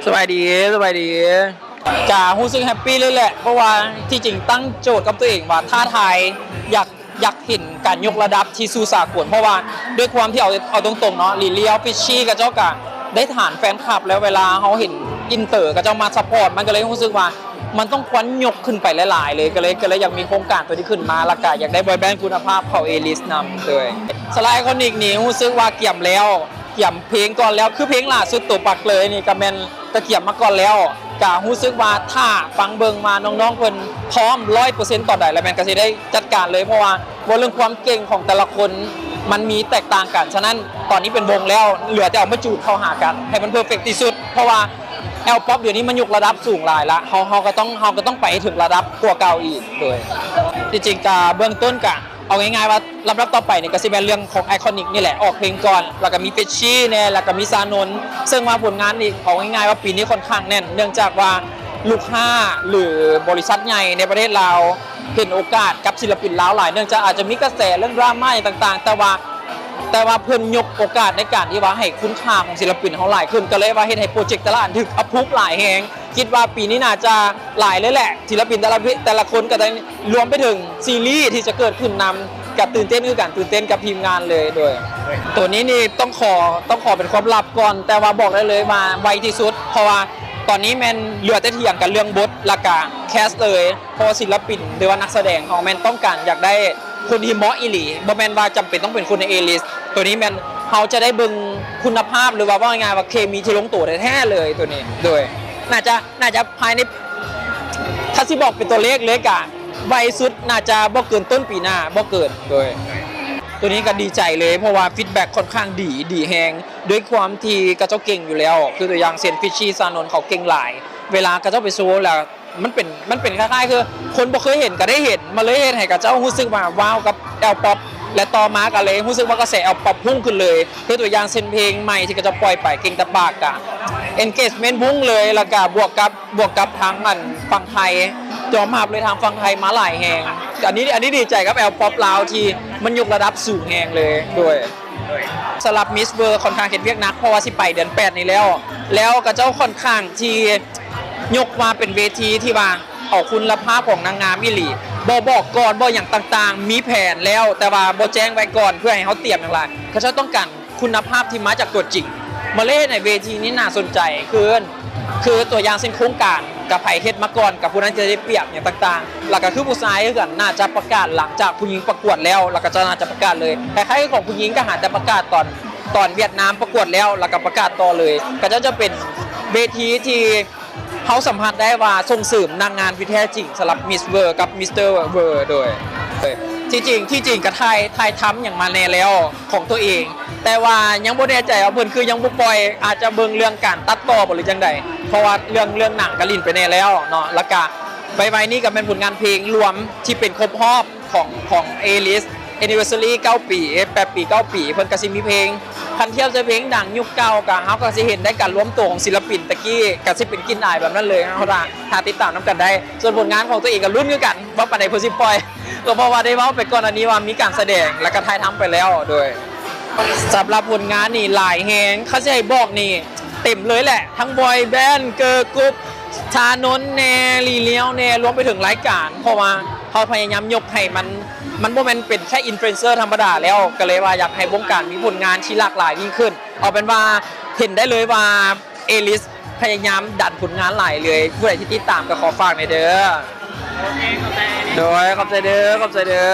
ສະບາຍດີ ສະບາຍດີ. ກະຮູ້ສຶກແຮັບປີເລີຍແຫຼະ ເພາະວ່າທີ່ຈິງຕັ້ງໂຈດກັບຕົວເອງວ່າທ້າທາຍ ຢາກ ຢາກເຫັນການຍົກລະດັບທີ່ສູ່ສາກົນ ເພາະວ່າດ້ວຍຄວາມທີ່ ເອົາ ເອົາຕົງໆເນາະ ລິລລີ ອອບ ຟິດຊີ ເຂົາເຈົ້າກະໄດ້ຖານແຟນຄລັບ ແລ້ວເວລາເຮົາເຫັນອິນເຕີເຂົາເຈົ້າມາຊັບພອດ ມັນກະເລີຍຮູ້ສຶກວ່າ ມັນຕ້ອງຄວນຍົກຂຶ້ນໄປຫຼາຍໆເລີຍ ກະເລີຍ ກະເລີຍຢາກມີໂຄງການໂຕນີ້ຂຶ້ນມາ ແລ້ວກະຢາກໄດ້ບອຍແບນຄຸນນະພາບເຂົ້າເອລິສນຳ. ໂດຍ ສະໄລ ໄອຄອນິກ ນີ້ຮູ້ສຶກວ່າກຽມແລ້ວ ກຽມເພງກ່ອນແລ້ວ ຄືເພງຫຼ້າສຸດໂຕປັກເລີຍນີ້ກະແມ່ນກະກຽມມາກ່ອນແລ້ວ ກະຮູ້ສຶກວ່າຖ້າຟັງເບິ່ງວ່ານ້ອງໆເພິ່ນພ້ອມຮ້ອຍເປີເຊັນຕອນໃດ ລະແມ່ນກະຊິໄດ້ຈັດການເລີຍ ເພາະວ່າເວົ້າເລື່ອງຄວາມເກັ່ງຂອງແຕ່ລະຄົນ ມັນມີແຕກຕ່າງກັນ. ສະນັ້ນຕອນນີ້ເປັນວົງແລ້ວ ເຫຼືອແຕ່ເອົາມາຈູນເຂົ້າຫາກັນໃຫ້ມັນເພີເຟັກທີ່ສຸດ ເພາະວ່າ ແອລປັອບດຽວນີ້ມັນຍົກລະດັບສູງຫຼາຍລະ ເຮົາ ເຮົາກະຕ້ອງ ເຮົາກະຕ້ອງໄປໃຫ້ເຖິງລະດັບກວ່າເກົ່າອີກ. ໂດຍ ທີ່ຈິງກະເບື້ອງຕົ້ນກະ ເອົາງ່າຍໆວ່າລຳດັບຕໍ່ໄປນີ້ກະຊິແມ່ນເລື່ອງຂອງໄອຄອນິກນີ້ແຫຼະ ອອກເພງກ່ອນ ລະກະມີເຟດຊີແດ່ ລະກະມີຊານົນ ເຊິ່ງວ່າຜົນງານນີ້ ເອົາງ່າຍໆວ່າປີນີ້ຄ່ອນຂ້າງແໜ້ນ ເນື່ອງຈາກວ່າລູກຄ້າ ຫຼື ບໍລິສັດໃຫຍ່ໃນປະເທດລາວ ເຫັນໂອກາດກັບສິລະປິນລາວຫຼາຍ ເນື່ອງຈາກອາດຈະມີກະແສເລື່ອງດຣາມາຫຍັງຕ່າງໆ ແຕ່ວ່າ ແຕ່ວ່າເພິ່ນຍົກໂອກາດໃນການທີ່ວ່າໃຫ້ຄຸນຄ່າຂອງສິລະປິນເຮົາຫຼາຍຂຶ້ນ ກະເລີຍວ່າເຮັດໃຫ້ໂປຣເຈັກແຕ່ລະອັນຖືກອາພຣູບຫຼາຍແຮງ. ຄິດວ່າປີນີ້ໜ້າຈະຫຼາຍເລີຍແຫຼະ ສິລະປິນແຕ່ລະ ແຕ່ລະຄົນກະໄດ້ ລວມໄປເຖິງຊີຣີທີ່ຈະເກີດຂຶ້ນນຳ ກະຕື່ນເຕັ້ນຄືກັນ ຕື່ນເຕັ້ນກັບທີມງານເລີຍ. ໂດຍ ໂຕນີ້ນີ້ຕ້ອງຂໍ ຕ້ອງຂໍເປັນຄວາມລັບກ່ອນ ແຕ່ວ່າບອກໄດ້ເລີຍວ່າໄວທີ່ສຸດ ເພາະວ່າຕອນນີ້ແມ່ນເຫຼືອແຕ່ຖຽງກັນເລື່ອງບົດ ລະກະແຄສເລີຍ ເພາະວ່າສິລະປິນ ຫຼືວ່ານັກສະແດງເຮົາແມ່ນຕ້ອງການຢາກໄດ້ຄົນທີ່ເໝາະອີ່ຫຼີ ບໍ່ແມ່ນວ່າຈຳເປັນຕ້ອງເປັນຄົນໃນເອລິສ. ໂຕນີ້ແມ່ນເຮົາຈະໄດ້ເບິ່ງຄຸນນະພາບ ຫຼືວ່າເວົ້າງ່າຍໆວ່າເຄມີທີ່ລົງໂຕແທ້ໆເລີຍໂຕນີ້. ໂດຍ ໜ້າຈະ ໜ້າຈະພາຍໃນ ຖ້າຊິບອກເປັນຕົວເລກເລີຍກະ ໄວສຸດໜ້າຈະບໍ່ເກີນຕົ້ນປີໜ້າ ບໍ່ເກີນ. ໂດຍ ໂຕນີ້ກະດີໃຈເລີຍ ເພາະວ່າຟີດແບັກຄ່ອນຂ້າງດີ ດີແຮງ ດ້ວຍຄວາມທີ່ເຂົາເຈົ້າເກັ່ງຢູ່ແລ້ວ ຄືຕົວຢ່າງເຊັ່ນ ຟິດຊີ ຊານົນ ເຂົາເກັ່ງຫຼາຍ ເວລາເຂົາເຈົ້າໄປໂຊແລ້ວ ມັນເປັນ ມັນເປັນຄ້າຍໆຄືຄົນບໍ່ເຄີຍເຫັນກະໄດ້ເຫັນ ມັນເລີຍເຮັດໃຫ້ເຂົາເຈົ້າຮູ້ສຶກວ່າວ້າວກັບແອລປັອບ ແລະຕໍ່ມາກະເລີຍຮູ້ສຶກວ່າກະແສແອລປັອບພຸ່ງຂຶ້ນເລີຍ. ຄືຕົວຢ່າງເຊັ່ນເພງໃໝ່ທີ່ເຂົາເຈົ້າປ່ອຍໄປ ເກັ່ງແຕ່ປາກ ກະເອັນເກດເມັ້ນພຸ່ງເລີຍ ລະກະບວກກັບ ບວກກັບທາງອັນຝັ່ງໄທ ຍອມຮັບເລີຍ ທາງຝັ່ງໄທມາຫຼາຍແຮງ. ອັນນີ້ ອັນນີ້ດີໃຈກັບແອລປັອບລາວທີ່ມັນຍົກລະດັບສູງແຮງເລີຍ. ໂດຍ ສຳລັບມິສເວີ ຄ່ອນຂ້າງເຮັດວຽກໜັກ ເພາະວ່າຊິໄປເດືອນແປດນີ້ແລ້ວ ແລ້ວເຂົາເຈົ້າຄ່ອນຂ້າງທີ່ຍົກວ່າເປັນເວທີທີ່ວ່າເອົາຄຸນນະພາບຂອງນາງງາມອີ່ຫຼີ ບໍ່ບອກກ່ອນ ບໍ່ຫຍັງຕ່າງໆ ມີແຜນແລ້ວ ແຕ່ວ່າບໍ່ແຈ້ງໄວ້ກ່ອນ ເພື່ອໃຫ້ເຮົາຕຽມຫຍັງຫຼາຍ. ເຂົາເຈົ້າຕ້ອງການຄຸນນະພາບທີ່ມາຈາກຕົວຈິງ ມາເລີຍໃນເວທີນີ້ໜ້າສົນໃຈ ຄື ຄືຕົວຢ່າງເຊັ່ນໂຄງການ ກະໃຜເຮັດມາກ່ອນ ກະຜູ້ນັ້ນຈະໄດ້ປຽບຫຍັງຕ່າງໆ ລະກະຄືຜູ້ຊາຍຄືກັນ ໜ້າຈະປະກາດຫຼັງຈາກຜູ້ຍິງປະກວດແລ້ວ ລະກະເຈົ້າໜ້າຈະປະກາດເລີຍ. ຄ້າຍໆຄືຂອງຜູ້ຍິງກະຫາແຕ່ປະກາດຕອນ ຕອນຫວຽດນາມປະກວດແລ້ວ ລະກະປະກາດຕໍ່ເລີຍ. ກະເຈົ້າຈະເປັນເວທີທີ່ເຮົາສຳຜັດໄດ້ວ່າສົ່ງເສີມນາງງາມທີ່ແທ້ຈິງ ສຳລັບມິສເວີກັບມິສເຕີເວີ. ໂດຍ ທີ່ຈິງ ທີ່ຈິງກະຖ່າຍ ຖ່າຍທຳຫຍັງມາແດ່ແລ້ວຂອງໂຕເອງ ແຕ່ວ່າຍັງບໍ່ແນ່ໃຈວ່າເພິ່ນຄືຍັງບໍ່ປ່ອຍ ອາດຈະເບິ່ງເລື່ອງການຕັດຕໍ່ບໍ່ ຫຼືຈັ່ງໃດ ເພາະວ່າເລື່ອງ ເລື່ອງໜັງກະຫຼິ້ນໄປແດ່ແລ້ວເນາະ. ລະກະໄວໆນີ້ກະແມ່ນຜົນງານເພງລວມທີ່ເປັນຄົບຮອບຂອງ ຂອງເອລິສ ແອນນິເວີເຊີຣີເກົ້າປີ ແປດປີ ເກົ້າປີ ເພິ່ນກະຊິມີເພງ ຄັນທຽບໃສ່ເພງດັງຍຸກເກົ່າ ກະເຮົາກະຊິເຫັນໄດ້ການລວມໂຕຂອງສິລະປິນຕະກີ້ ກະຊິເປັນກິ່ນອາຍແບບນັ້ນເລີຍ. ເຮົາຖ້າ ຖ້າຕິດຕາມນຳກັນໄດ້ ສ່ວນຜົນງານຂອງໂຕເອງກະລຸ້ນຄືກັນ ວ່າປານໃດເພິ່ນຊິປ່ອຍ ກະເພາະວ່າໄດ້ເວົ້າໄປກ່ອນໜ້ານີ້ວ່າມີການສະແດງ ລະກະຖ່າຍທຳໄປແລ້ວ. ໂດຍ ສຳລັບຜົນງານນີ້ຫຼາຍແຮງ ຄັນຊິໃຫ້ບອກນີ້ເຕັມເລີຍແຫຼະ ທັງບອຍແບນ ເກີກຣຸບ ຊານົນແດ່ ລີລຽວແດ່ ລວມໄປເຖິງລາຍການ ເພາະວ່າເຮົາພະຍາຍາມຍົກໃຫ້ມັນ ມັນບໍ່ແມ່ນເປັນແຄ່ອິນຟລູເອນເຊີທຳມະດາແລ້ວ ກະເລີຍວ່າຢາກໃຫ້ວົງການມີຜົນງານທີ່ຫຼາກຫຼາຍຍິ່ງຂຶ້ນ. ເອົາເປັນວ່າເຫັນໄດ້ເລີຍວ່າເອລິສພະຍາຍາມດັນຜົນງານຫຼາຍເລີຍ ຜູ້ໃດທີ່ຕິດຕາມກະຂໍຝາກແດ່ເດີ. ໂດຍ ຂອບໃຈເດີ ຂອບໃຈເດີ.